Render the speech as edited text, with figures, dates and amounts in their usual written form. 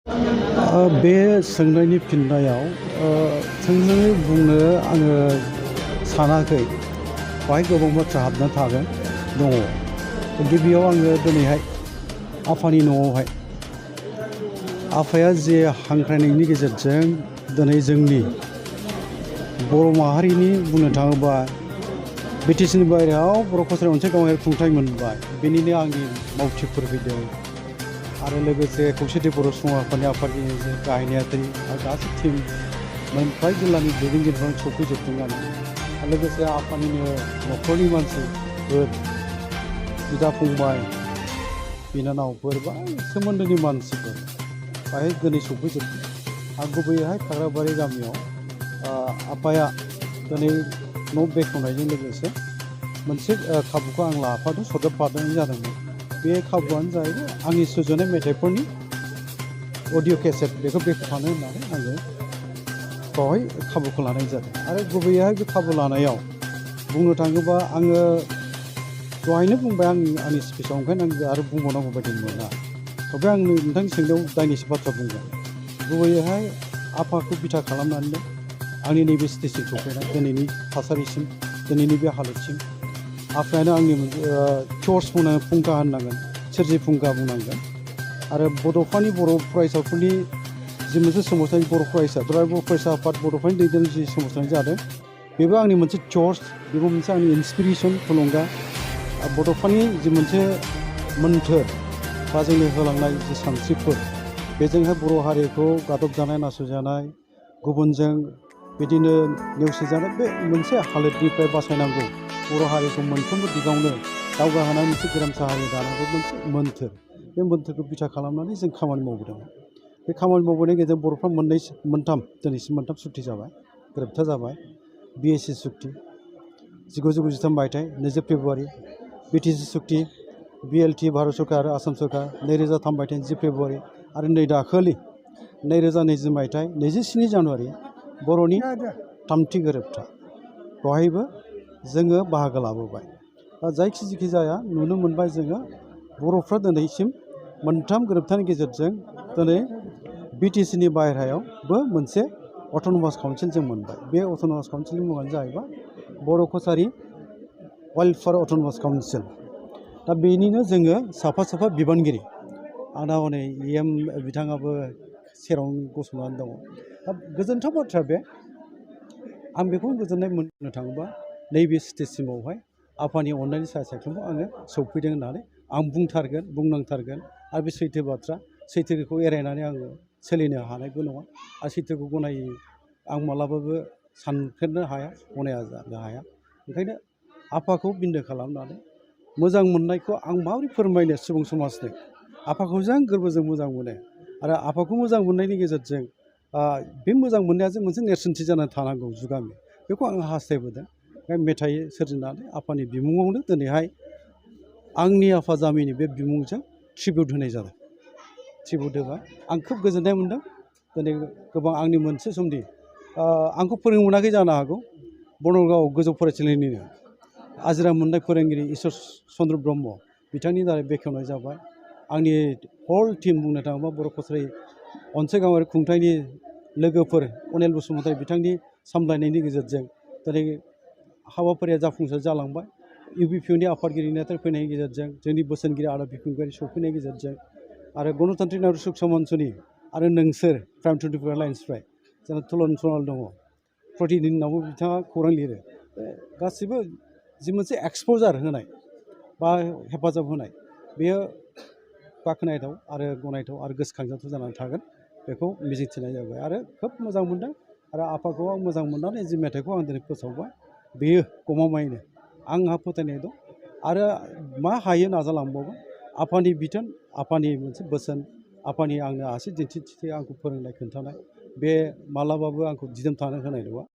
बे सोंनायनि फिननायाव थोंजोङै बुंनो आङो सानाखै। बाहाय गोबां बाथ्रा हाबना थागोन दङ। गिबियाव आङो दिनैहाय आफानि न'आवहाय आफाया जे हांख्रायनायनि गेजेरजों दिनै जोंनि बर' माहारिनि बुंनो थाङोबा बिटिसिनि बायहेरायाव बर' कसारि अनसाय गावारि खुंथाय मोनबाय। बेनिनो आंनि मावथिफोर फैदों आरो लोगोसे खौसेथि बर' सुबुं आफादनि आफादगिरि गाहाय नेहाथारि आरो गासै टिम मोनफ्राय जिल्लानि दैदेनगिरिफोरा सफैजोबदों आरो लोगोसे आफानिनो न'खरनि मानसिफोर बिदा फंबाय बिनानावफोर बा सोमोन्दोनि मानसिफोर बाहाय दिनै सफैजोबदों। आं गुबैयैहाय खाग्राबारि गामियाव आफाया दिनै न' बेखेवनायजों लोगोसे मोनसे खाबुखौ आं लाफादों सरजाबफादों जादोंमोन। बे खाबुआनो जाहैबाय आंनि सुजुनाय मेथाइफोरनि अडिअ केसेट बेखौ बेखेवफानो होननानै आङो बावहाय खाबुखौ लानाय जादों। आरो गुबैयैहाय बे खाबु लानायाव बुंनो थाङोबा आङो दहायनो बुंबाय आंनि स्पिचआव, ओंखायनो आं आरो बुंबावनांगौ बायदि मोना। थेवबो आं नोंथांनि सोंनायाव दायनैसो बाथ्रा बुंगोन। गुबैयैहाय आफाखौ बिथा खालामनानैनो आंनि नैबे स्टेजसिम सफैनाय दिनैनि थासारिसिम, दिनैनि बे हालोदसिम आफायानो आंनि टर्च फुंखा होननांगोन, सोरजि फुंखा बुंनांगोन। आरो बड'फानि बर' फरायसाफोरनि जि मोनसे सोमावसारनाय बर' फरायसा आफाद बड'फानि दैदेननाय जि सोमावसारनाय जादों, बेबो आंनि मोनसे टर्च, बेबो मोनसे आंनि इन्सपिरेसन, थुलुंगा। बड'फानि जि मोनसे मोन्थोर बा जोंनो होलांनाय जि सानस्रिफोर, बेजोंहाय बर' हारिखौ गादबजानाय, नासयजानाय, गुबुनजों बिदिनो नेवसिजानाय बे मोनसे हालोदनिफ्राय बासायनांगौ, बर' हारिखौ मोनफ्रोमबो दिगावनो दावगाहोनाय मोनसे गेरेमसा हारि दानांगौ मोनसे मोन्थोर। बे मोन्थोरखौ बिथा खालामनानै जों खामानि मावबोदों। बे खामानि मावबोनायनि गेजेरजों बर'फ्रा दिनैसिम मोनथाम सुक्ति जाबाय, गोरोबथा जाबाय। BSC सुक्ति 1993 मायथाइ 20 फेब्रुवारि, BTC सुक्ति BLT भारत सरकार आरो आसाम सरकार 2003 मायथाइ 10 फेब्रुवारि, आरो नै दाखालि 2020 मायथाइ 27 जानुवारि बर'नि थामथि गोरोबथा। बेवहायबो जोङो बाहागो लाबोबाय। जायखि जाया नुनो मोनबाय जोङो बर'फ्रा दिनैसिम मोनथाम गोरोबथानि गेजेरजों दिनै BTCनि बायहेरायावबो मोनसे अट'नमास काउन्सिल जों मोनबाय। बे अट'नमास काउन्सिलनि मुङानो जाहैबाय बर' कसारि वेलफेयार अट'नमास काउन्सिल। दा बेनिनो जोङो साफा बिबानगिरि। आंना हनै EM बिथाङाबो सेरावनो गसंनानै दङ। दा गोजोनथाव बाथ्रा बे। आं बेखौनो गोजोननाय मोननो थाङोबा नैबे स्टेजसिमावहाय आफानि अननायनि सायाख्लुमाव आङो सौफैदों होननानै आं बुंनांथारगोन। आरो बे सैथो बाथ्रा, सैथोखौ एरायनानै आङो सोलिनो हानायबो नङा। आरो सैथोखौ गनायो आं मालाबाबो सानफेरनो हाया, गनाया जानो हाया। ओंखायनो आफाखौ बिन्दो खालामनानै मोजां मोननायखौ आं माबोरै फोरमायनो सुबुं समाजनो। आफाखौ जों गोरबोजों मोजां मोनो आरो आफाखौ मोजां मोननायनि गेजेरजों बे मोजां मोननाया जों मोनसे नेरसोनथि जानानै थानांगौ जुगामि। बेखौ आं हास्थायबोदों। मेथाइ सोरजिनानै आफानि बिमुङावनो दिनैहाय आंनि आफा जामिनि बे बिमुंजों ट्रिबिउट होनाय जादों। ट्रिबिउट होबाय। आं खोब गोजोननाय मोनदों। दिनै गोबां आंनि मोनसे समनि आंखौ फोरोंनो मोनाखै जानो हागौ। बरनगाव गोजौ फरायसालिनिनो आजिरा मोननाय फोरोंगिरि इसोर चन्द्र ब्रह्म बिथांनि दारै बेखेवनाय जाबाय। आंनि हल टिम बुंनो थाङोबा बर' कसारि अनसाय गावारि खुंथायनि लोगोफोर अनिल बसुमतारी बिथांनि सामलायनायनि गेजेरजों दिनै हाबाफारिया जाफुंसार जालांबाय। UBPनि आफादगिरि नेहाथारि फैनायनि गेजेरजों, जोंनि बोसोनगिरि आदा बिपिनगारि सौफैनायनि गेजेरजों, आरो गणतान्त्रिक नागरिक सुरक्षा मन्चनि आरो नोंसोर प्राइम 24 लाइन्सनिफ्राय जोंहा तुलन सनाल दङ। प्रतिदिनावबो बिथाङा खौरां लिरो। गासिबो जि मोनसे एक्सप'जार होनाय बा हेफाजाब होनाय, बेयो बाख्नायथाव आरो गनायथाव आरो गोसोखांजाथाव जानानै थागोन। बेखौ मिजिंथिनाय जाबाय। आरो खोब मोजां मोनदों। आरो आफाखौ आं मोजां मोननानै जि मेथाइखौ आं दिनै फोसावबाय, बेयो गमामायैनो आंहा फोथायनाय दं आरो मा हायो नाजालांबावगोन। आफानि बिथोन, आफानि मोनसे बोसोन, आफानि आंनो आसि दिन्थि आंखौ फोरोंनाय खोन्थानाय, बे मालाबाबो आंखौ दिदोम थानो होनाय नङा।